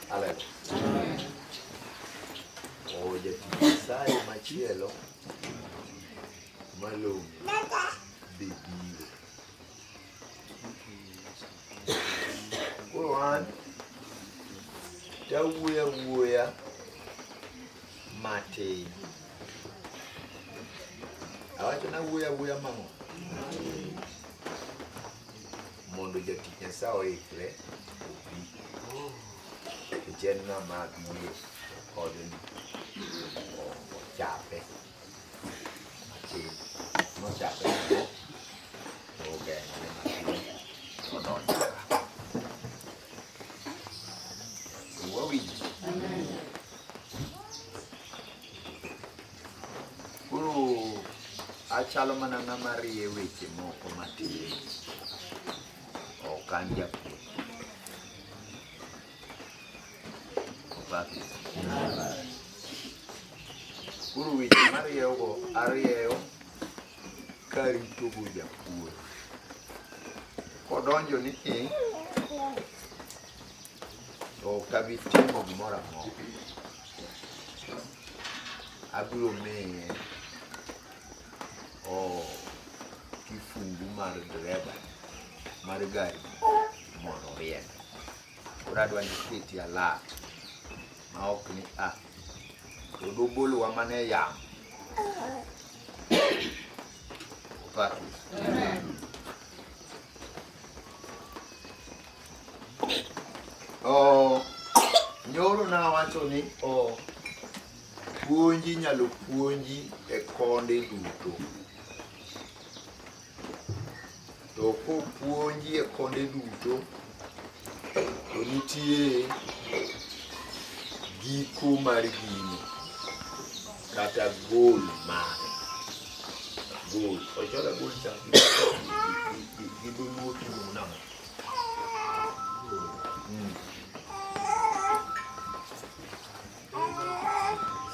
Haleluya. O jatich Nyasaye machielo malong'o be biro. Koro an tawuoyo awuoya matin. Awacho nawuoyo awuoya mang'o? Mondo jatich Nyasaye oikre obi. Nikech en ng'ama biro odni ochape matin. Nochape nang'o? To ogeng'ore matin odonjo ka. Wawinjo? Koro achalo mana ng'ama rie weche moko matin. Ok an japuonj. Opak Yesu. Koro weche marieyogo arieyo karitogo japuonj. Kodonjo ni i, to ok abi timo gimoro amora. Abiro miye oh, kifungu mar dereba mar gari mondo oriemb. Koro adwa ni iketi alert ma ok ni a to dobolowa mana e yamo. Opak Yesu. Oh, nyoro nawacho ni oh, puonji inyalo puonji e konde duto. To kopuonji e konde duto, to nitie giko mar gino kata goal mare. Goal. Ochola goal cha gi dholuo kiluongo nang'o?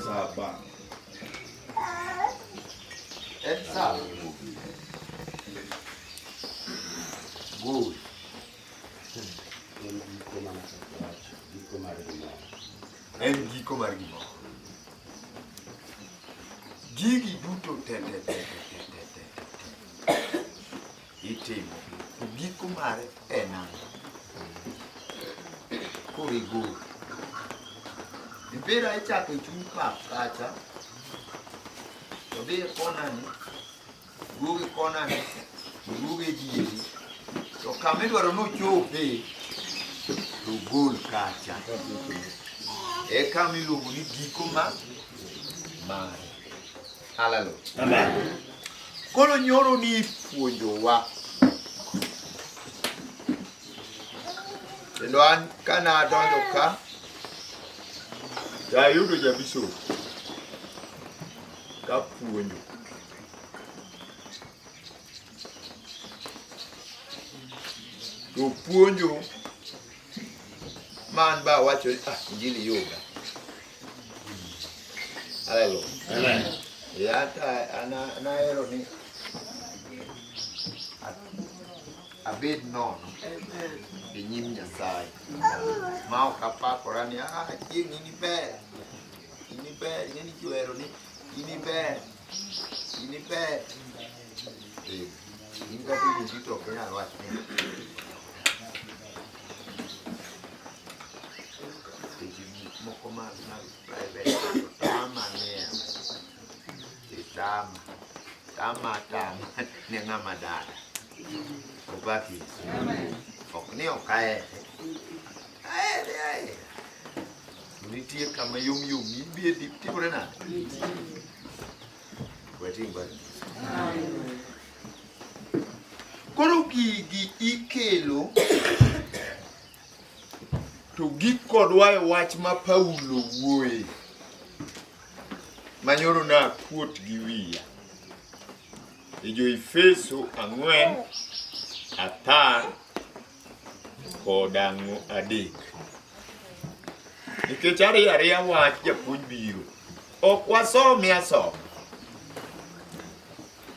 Saba. En sawa. Goal. En giko mana kaka wacho, giko mar gimoro. En giko mar gimoro. Gigi duto te te te te te te te te itimo to giko mare en ang'o? Koro igol. Mipira ichako e chuny pap kacha to dhi e konani, duogo e konani, to duogo e diere. To kama idwaro nochope to gol kacha. E kama iluongo ni giko ma mare. Haleluya. Amen. Koro nyoro ni ipuonjowa. Kendo an kane adonjo ka, to ayudo jabishop ka puonjo. To puonjo ma an be awacho ni ah, injili yoga. Haleluya. Amen. Hata nahero ni abed nono e nyim Nyasaye ma ok apakora ni ah, chieng' in iber, in iber, ing'e ni ji ohero ni in iber, in iber. Eh, in kata iwinji to ok inyal wacho ni seche moko mag private tama ng'eyo tama tama tama ne ng'ama dala opak Yesu ok ni ok ahere ahere ahere to nitie kama yom yom ibie dhi timore nade wating' bad koro gigi ikelo To gik kodwa e wach ma Paulo wuoye manyoro nakuot gi wiya e jo-Efeso ang'wen apar kod adek nikech ariyo ariya wach japuonj biro ok wasomi asoma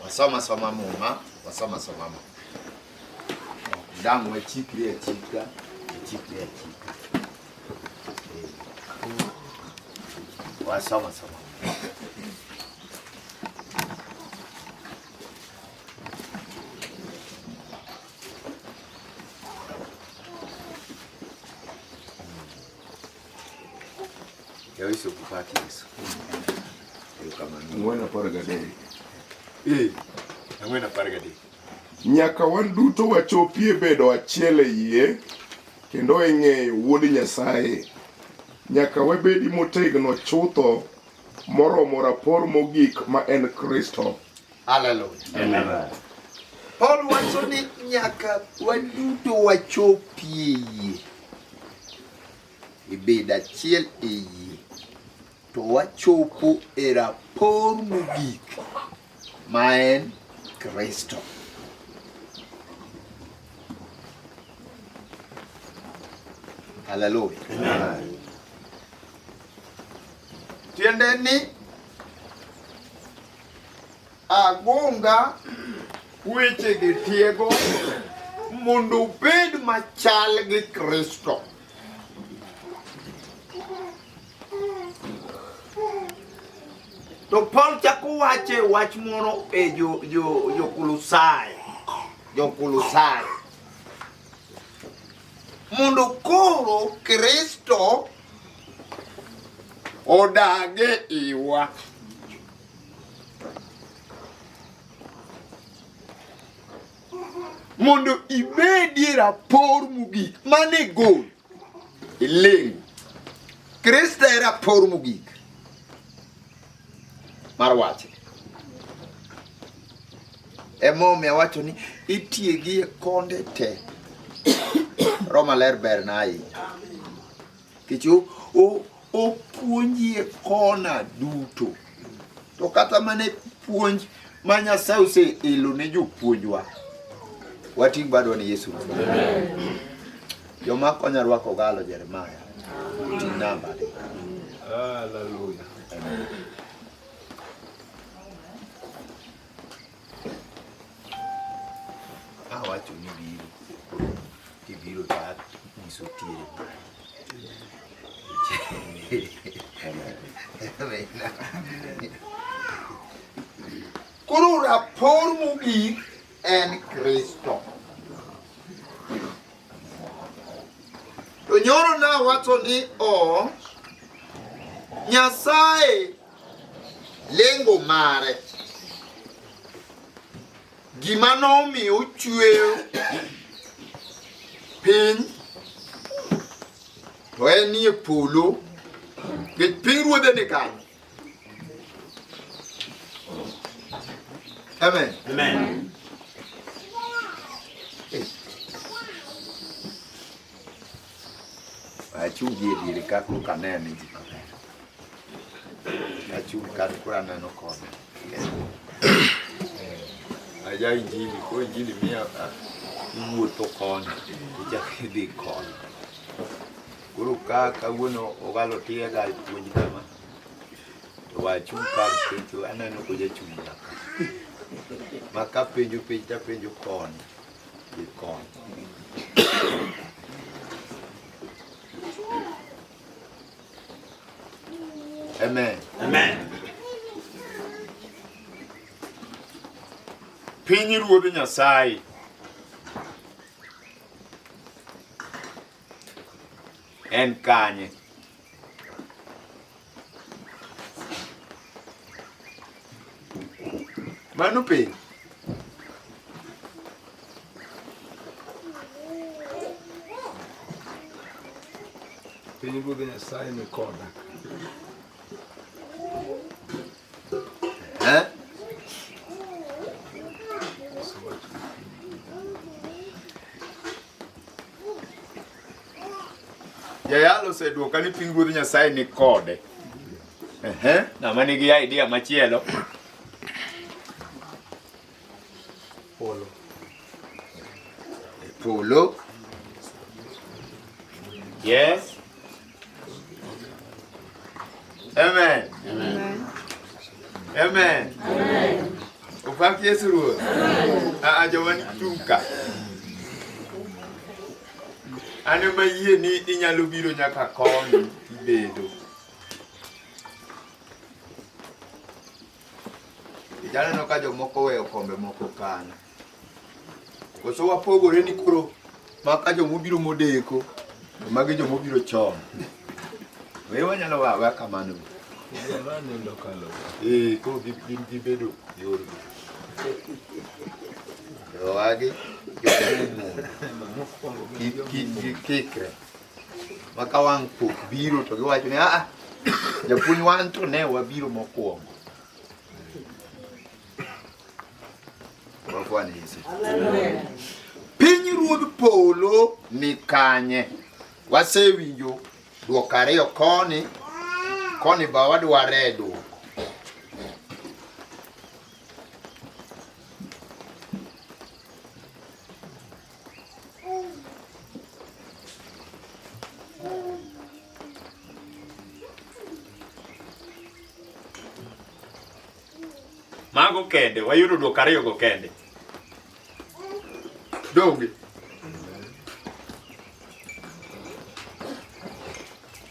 wasoma asoma muma wasoma asoma muma Dang' wachikre achika, wachikre achika. Wasoma soma. Yesu kupaki Yesu. Erokamano. 4:13. 4:13. Nyaka wan duto wachopie bedo achiel e yie kendo e ng'eyo Wuod Nyasaye. Nyaka wabedi motegno chutho moromo rapor mogik ma en Kristo. Hallelujah. Amen. Paul wacho ni nyaka waduto wachopie yie. Ibed achiel e yie. To wachopo e rapor mogik ma en Kristo. Hallelujah. Tiende ni agonga wechegi tiego mondo ubed machal gi Kristo. To Paul chako wache wach moro e jo jo jo Kolosai. Jo Kolosai. Mondo koro Kristo odage iwa. Mondo ibedie rapor mogik mane gol iling'. Kristo e rapor mogik mar wachne. Emomiyo awacho ni itiegi e konde te. Roho Maler berna ahinya. Nikech opuonji e kona duto. To kata mana puonj ma Nyasaye oseelo ne jopuonjwa. Wating' badwa ni Yesu. Joma konya rwako galo Jeremiah. Ting' namba. Hallelujah. Awacho ni biro. Kibiro to anyiso tiere. Koro rapor mogik en Kristo. To nyoro nawacho ni o Nyasaye lengo mare gima nomiyo ochweyo piny to en nie polo nikech piny ruodhe ni kanye. Amen. Amen. Achung' gi e diere ka koka anene ji maber. Achung' kar koro aneno koni. Aja injili, koro injili miyo iwuotho koni, ichako idhi koni. Koro ka kawuono ogalo tiega e puonj kama, to wachung' kar penjo aneno kojachung' nyaka. Ma kapenjo penj tapenjo koni gi koni. Amen. Amen. Piny Ruodh Nyasaye en kanye? Mano penjo. Piny Ruodh Nyasaye ni koda. Eh? Jayalo oseduoka ni piny Ruodh Nyasaye ni kode. Ehe, ng'ama nigi idea machielo? Polo. Polo. Yes. Amen. Amen. Amen. Opak Yesu Ruoth. Aa joma chung' ka. An ema yie ni inyalo biro nyaka koni ibedo. Janeno ka jomoko weyo kombe moko kanyo. Koso wapogore ni koro maka jomobiro modeko to magi jomobiro chon. We wanyalo wa wa kamano. Eh, koro gin gibedo yorgi. Jowagi jomumundo. Kik kikre. Maka wang' pok biro to giwacho ni aa japuonj wan to ne wabiro mokwongo. Bwana Yesu. Piny ruodh polo ni kanye? Wasewinjo dwoko ariyo koni, koni ba wadware dwoko. Mago kende, wayudo dwoko ariyogo kende. Donge?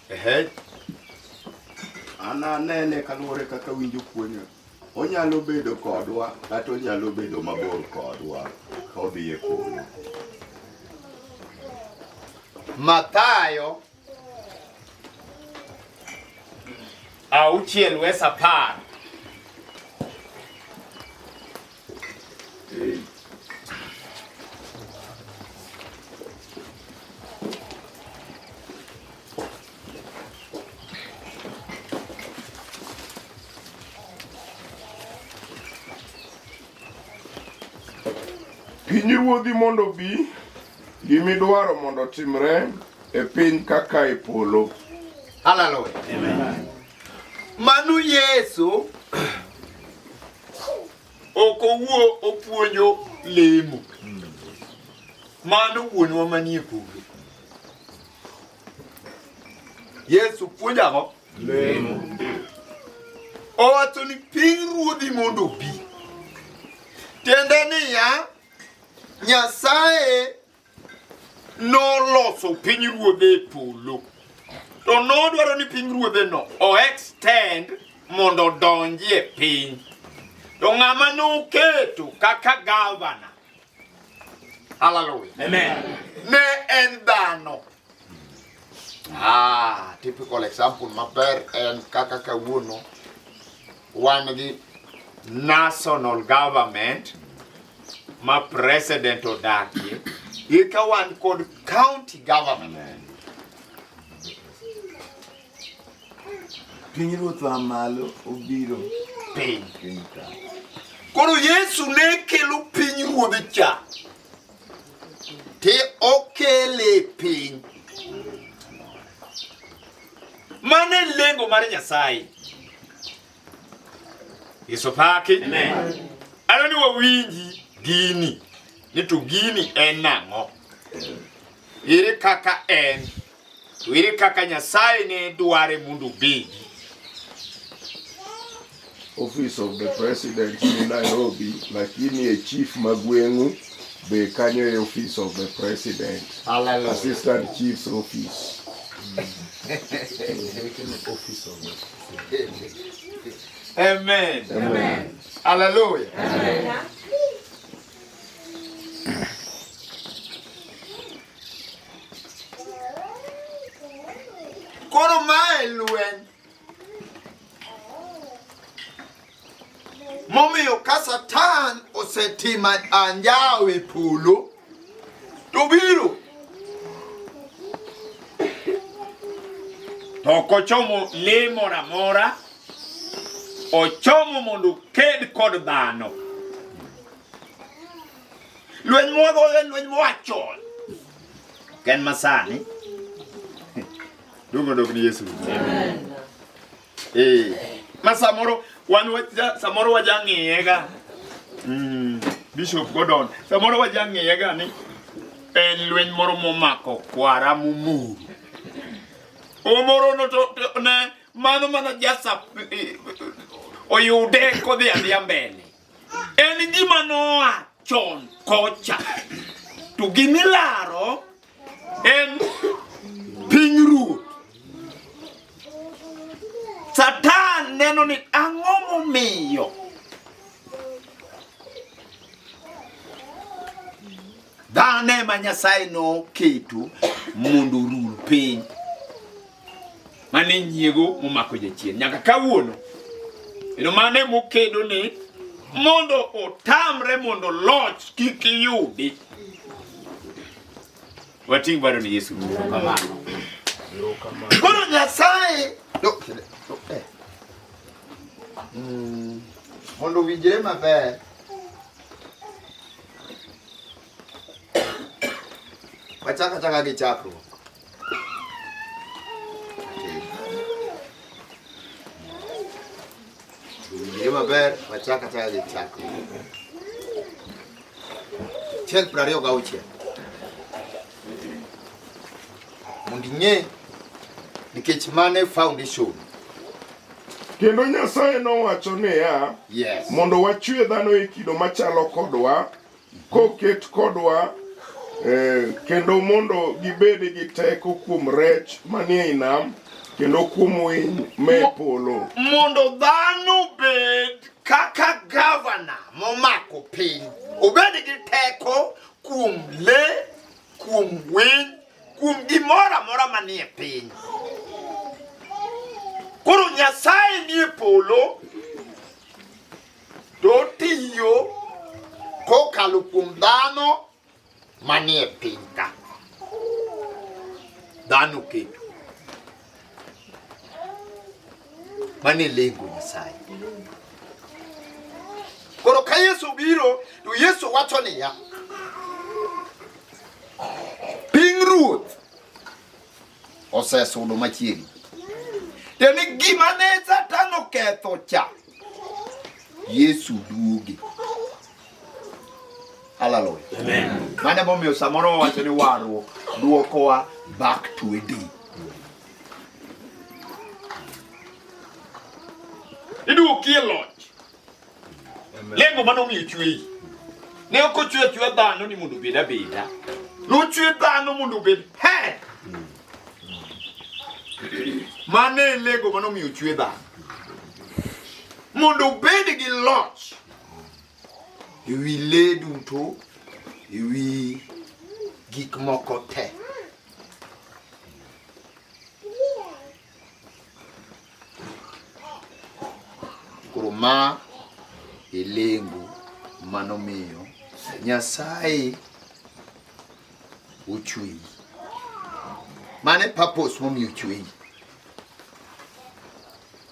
Ehe. An anene kaluwore kaka winjo puonjo. Onyalo bedo kodwa kata onyalo bedo mabor kodwa ka odhi e polo. Mathayo 6 wes 10. Pinyruodhi mondo obi, gimidwaro mondo otimre e piny kaka e polo. Hallelujah. Mano Yesu ok owuo opuonjo lemo. Mano wuonwa manie polo. Yesu puonjo ang'o? Lemo. Owacho ni piny ruodhi mondo obi. Tiende niya, Nyasaye noloso piny ruodhe e polo. To nodwaro ni piny ruodhe no o extend mondo odonji e piny. To ng'ama noketo kaka gavana. Hallelujah. Amen. Ne en dhano. Ah, typical example maber en kaka kawuono wan gi national government ma president odakie eka wan kod county government. Pinyruoth oa malo obiro piny. piny ka. Koro Yesu ne kelo piny ruodhe cha te okele piny. Mano e lengo mar Nyasaye. Yesu paki. Amen. Adwa ni wawinji gini ni to gini en nang'o? Ere kaka en? To ere kaka Nyasaye ne dware mondo obedi? Office of the President ni Nairobi, lakini e chief ma gweng'u be kanyo e Office of the President. Hallelujah. Assistant Chief's Office. Amen. Amen. Hallelujah. Koro mae lweny. Momiyo ka Satan osetimo anjawo e polo, to biro. To ok ochomo le moro amora, ochomo mondo oked kod dhano. Lweny mwagoyo en lweny moa chon. Ok en masani. Duong' odog ni Yesu. Eh, ma samoro wan waja, samoro wajang'iye ga. Bishop Gordon, samoro wajang'iye ga ni en lweny moro momako kwara momuru. Omoro no to, to ne mano mana jasa oyude kodhi adhiya mbele. En gima noa chon kocha. To gimilaro en Piny ruoth. Satan neno ni ang'o momiyo Dhano ema Nyasaye noketo mondo orul piny. Mane nyiego momako jachien nyaka kawuono. Kendo mane mokedo ni mondo otamre mondo loch kik yudi. Wating' bado ni Yesu. Kamano. Koro Nyasaye do, do, eh. Mondo owinjre maber wachak achaka gi chakruok. Owinjre maber wachak achaka gi chakruok. 1:26. Mondo ing'e nikech mano e foundation. Kendo Nyasaye nowacho niya, Yes. mondo wachwe dhano e kido machalo kodwa, koket kodwa eh, kendo mondo gibed gi teko kuom rech manie i nam kendo kuom winy me polo. Mondo dhano bed kaka gavana momako piny, obed gi teko kuom le, kuom winy, kuom gimoro amora manie piny. Koro Nyasaye nie polo to otiyo kokalo kuom dhano manie piny ka. Dhano keto. Mano e lengo Nyasaye. Koro ka Yesu biro to Yesu wacho niya, piny ruoth osesudo machiegni. Tiende ni gima ne Satan oketho cha, Yesu duoge. Hallelujah. Amen. Mano emomiyo samoro wawacho ni warruok duokowa back to Eden. Iduoki e loch. Lengo mane omiyo chweyi. Ne ok ochwe achweya dhano ni mondo obed abeda. Nochwe dhano mondo obed head. Mano e lengo mane omiyo ochwe dhano. Mondo obed gi loch e wi le duto, e wi gik moko te. Koro ma e lengo manomiyo Nyasaye ochweyi. Mano e purpose momiyo ochweyi.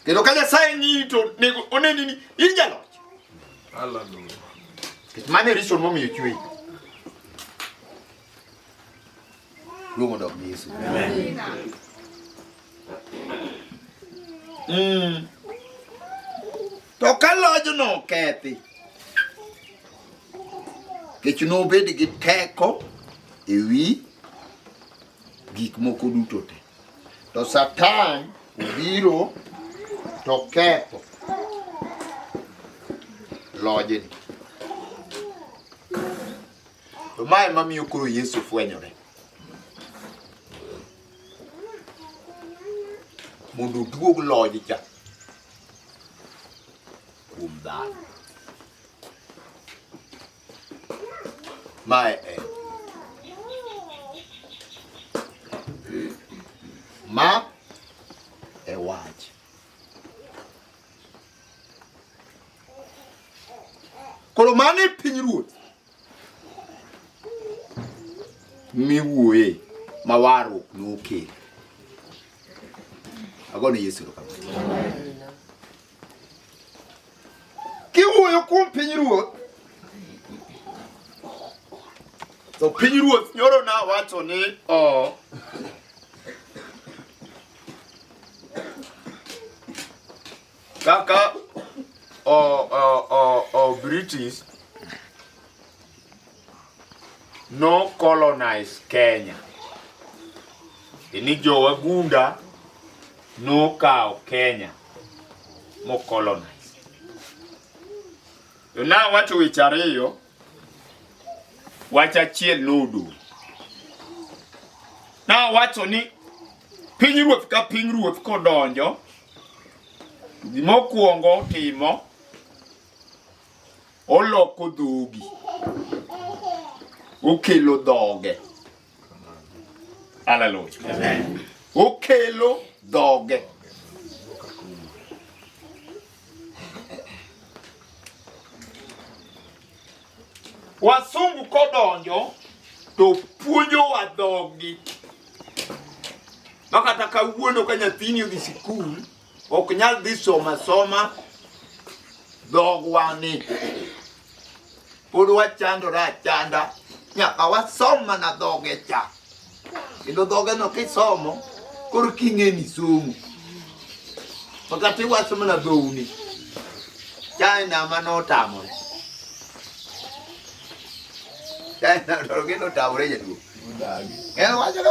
Kendo ka Nyasaye ng'iyi to nego oneni ni in jaloch. Hallelujah. Nikech mano e reason momiyo ochweyi. Luong odok ni Yesu. To ka lojno okethi, kech nobed gi teko e wi gik moko duto te. To Satan obiro to ketho lojni. To mae mamiyo koro Yesu fwenyore. Mondo oduog loj cha kuom dhano. Mae en. Ma e wach. Koro mano e piny ruoth miwuoye ma warruok nokelo. Agone Yesu erokamano. Kiwuoyo kuom piny ruoth, to piny ruoth nyoro nawacho ni o kaka o, o, o, o British no colonize Kenya. Ni jo wagunda nokawo Kenya mo colonize. To nawacho weche ariyo, wach achiel nodong'. Nawacho ni pinyruoth ka pinyruoth kodonjo, gima okwongo otimo, oloko dhogi. Okelo dhoge. Haleluya. Amen. Okelo dhoge. Wasungu kodonjo to puonjowa dhogi. Ma kata kawuono ka nyathini odhi sikul ok nyal dhi soma soma dhogwa ni. Pod wachandore achanda nyaka wasom mana dhoge cha. Kendo dhogeno kisomo koro king'e ni somo. Ma kata iwacho mana dhouni. China ma notamore. China to gino otamore jaduong'. En wacho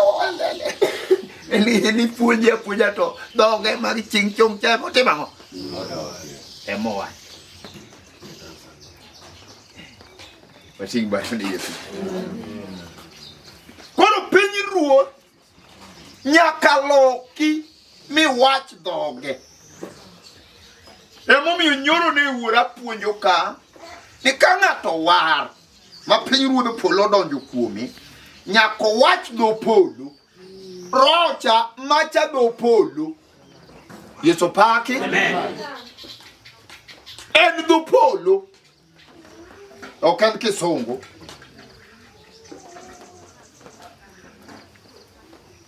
ni ni puonje apuonja to dhoge mag ching chong cha motimo ang'o? Emowacho. Wating' bado ni Yesu. Koro piny ruoth nyaka loki mi wach dhoge. Emomiyo nyoro ne wuora puonjo ka ni ka ng'ato war ma piny ruodh polo odonjo kuome nyaka owach dho polo. Rocha macha dho polo. Yesu paki. En dho polo. Ok en kisungu.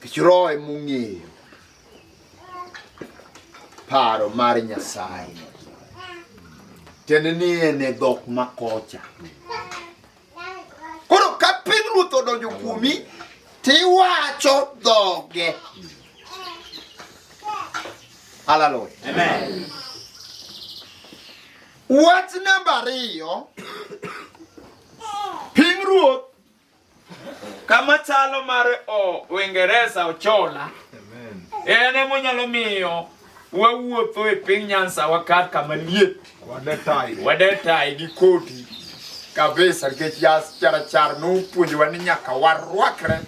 Nikech Roho ema ong'eyo paro mar Nyasaye. Tiende ni en e dhok ma kocha. Koro ka piny ruoth odonjo kuomi, tiwacho dhoge. Haleluya. Amen. Wach namba ariyo, piny ruoth kama chalo mar o Uingereza Ochola en ema onyalo miyo wawuotho e piny Nyanza wakat kama liet wade tai gi koti kabisa nikech jas jarachar nopuonjowa ni nyaka warwakre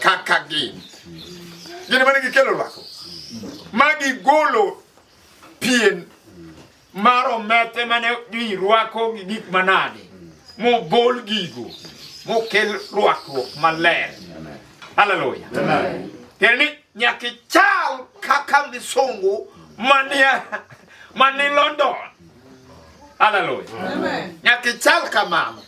kaka gin. Gin mane gikelo rwako ma gigolo pien mar omethe mane ji rwako gi gik manade mobol gigo mokel rwakruok maler. Haleluya. Tiende ni nyaka ichal kaka misungu manie mani London. Haleluya. Nyaka ichal kamano.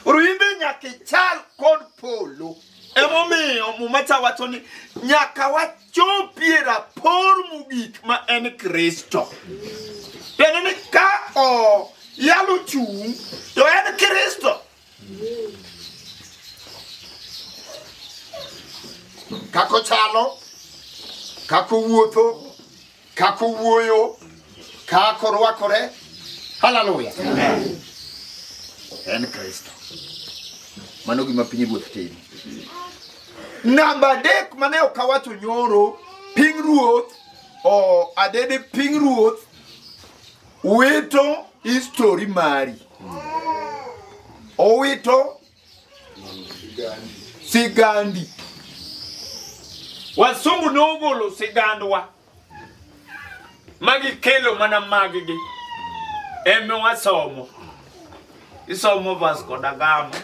Ruimbe nyaka ichal kod polo. Emomiyo Muma cha wacho ni nyaka wachopie rapor mogik ma en Kristo. Tiende ni ka o yalo chung' to en Kristo. Kako chalo, kako wuotho, kako wuoyo, kako rwakore. Haleluya. En Kristo. Mano gima piny ruoth timo. Namba adek mane ok awacho nyoro, piny ruoth o adede piny ruoth wito history mari. Owito sigandi. Wasungu nogolo sigandwa ma gikelo mana maggi ema wasomo. Isomo Vasco da Gama,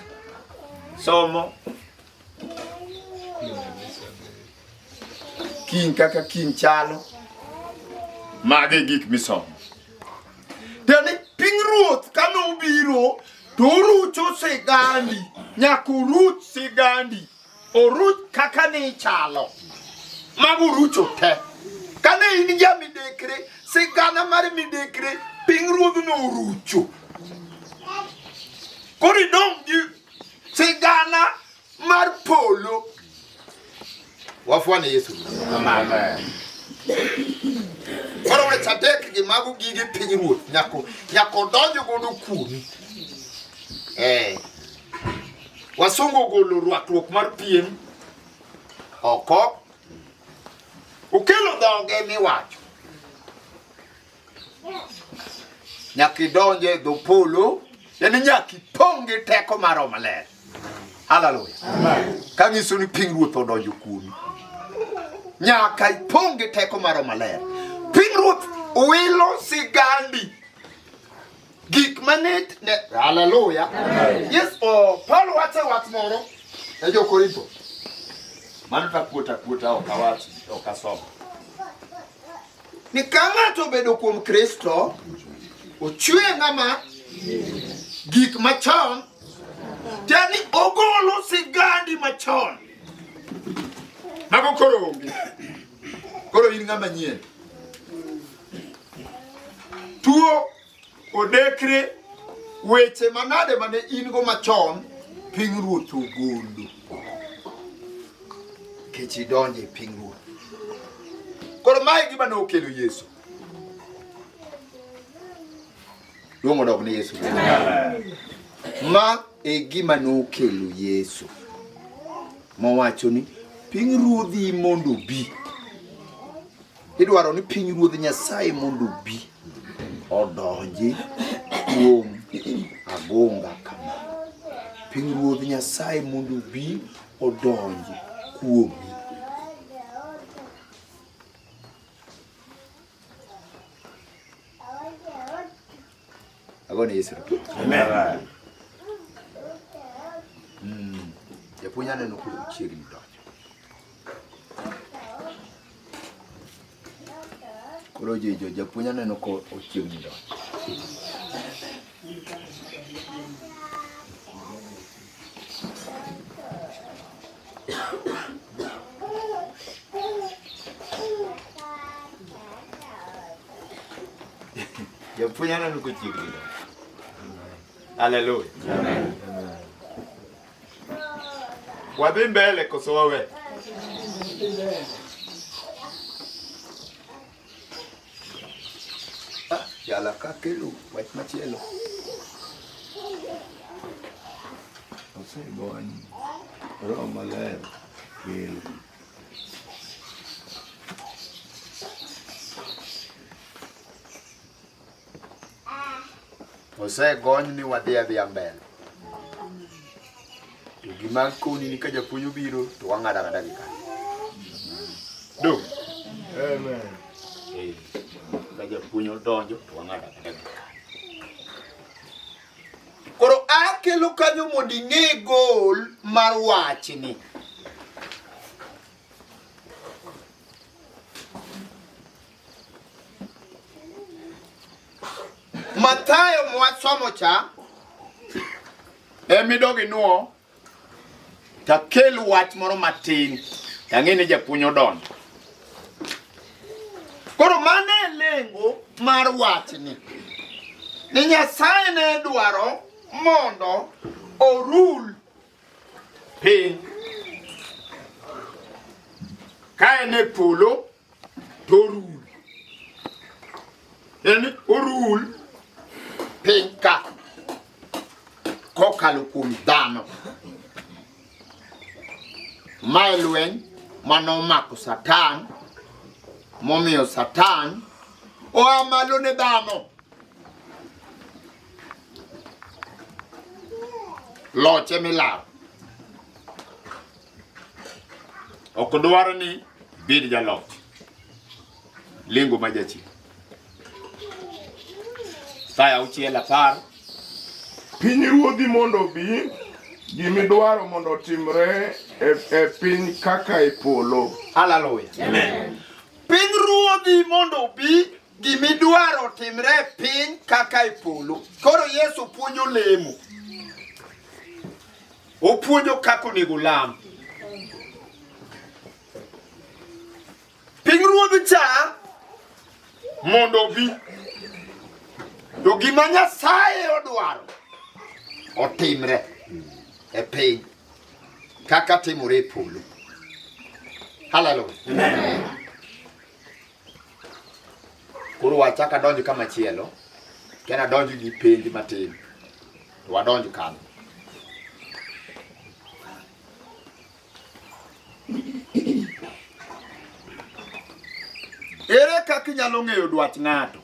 somo Kiny kaka kiny chalo. Mago e gik misomo. Tiende ni piny ruoth kane obiro to orucho sigandi. Nyaka oruch sigandi. Oruch kaka ne ichalo. Mago orucho te. Kane in ja midekre, sigana mar midekre, piny ruodhno orucho. Koro idong' gi sigana mar polo. Wafwane Yesu. Amen. Koro weche adek gi mago gige piny ruoth nyako nyako donjo godo kuomi. Eh. Wasungu ogolo rwakruok mar pien oko. Okelo dhoge miwacho. Nyaka idonj e dho polo, yani nyaka ipong' gi teko mar Roho Maler. Haleluya. Ka nyiso ni piny ruoth odonjo kuomi. Nyaka ipong' gi teko mar Roho Maler. Piny ruoth wilo sigandi. Gik mane ne haleluya. Yes, oh, Paulo wacho e wach moro e jo-Korintho. Mano takuota kuota ok awach, ok asom. Ni ka ng'ato obedo kuom Kristo, ochwe ng'ama gik machon, tiende ni ogolo sigandi machon. Mago koro onge. Koro in ng'ama nyien. Tuo Odekre weche manade mane in go machon piny ruoth ogolo. Kech idonjo e piny ruoth. Koro mae gima ne okelo Yesu. Duong' odog ne Yesu. Ma e gima nokelo Yesu. Mowacho ni piny ruodhi mondo obi. Idwaro ni piny ruodh Nyasaye mondo obi odonji kuom agunga kama. Piny ruodh Nyasaye mondo obi odonji kuomi. Agone Yesu. Amen. Japuonj aneno koro ochiegni donjo. Koro jijo japuonj aneno ko ochiegni donjo. Japuonj aneno kochiegni donjo. Haleluya. Wadhi mbele koso wawe? Ah, Jala ka kelo wach machielo. Osegony Roho Maler kelo. Osegony ni wadhi adhiya mbele. To gima koni ni ka japuonj obiro to wang'ado ang'ada gi kanyo. Do. Amen. Eh, Ka japuonj odonjo to wang'ado ang'ada gi kanyo. Koro akelo kanyo mondo ing'e gol mar wachni. Mathayo mwasomo cha Emidog inuo takel wach moro matin tang'e ni japuonj odonjo. Koro mano e lengo mar wachni. Ni Nyasaye ne dwaro mondo orul piny ka en e polo to orul. En orul piny ka kokalo kuom dhano. Mae lweny mane omako Satan momiyo Satan oa malo ne dhano. Loche milaro. Ok dwar ni ibed jaloch. Lengo ma jachien. Isaya 6:10. Piny ruodhi mondo obi, gimidwaro mondo otimre e, e piny kaka e polo. Haleluya. Piny ruodhi mondo obi, gimidwaro otimre e piny kaka e polo. Koro Yesu puonjo lemo. Opuonjo kaka onego lam. Piny ruodh cha mondo obi. To gima Nyasaye odwaro otimre e piny kaka timore e polo. Haleluya. Koro wachak adonj kama chielo. Kendo adonj gi penj matin. To wadonj kanyo. Ere kaka inyalo ng'eyo dwach ng'ato?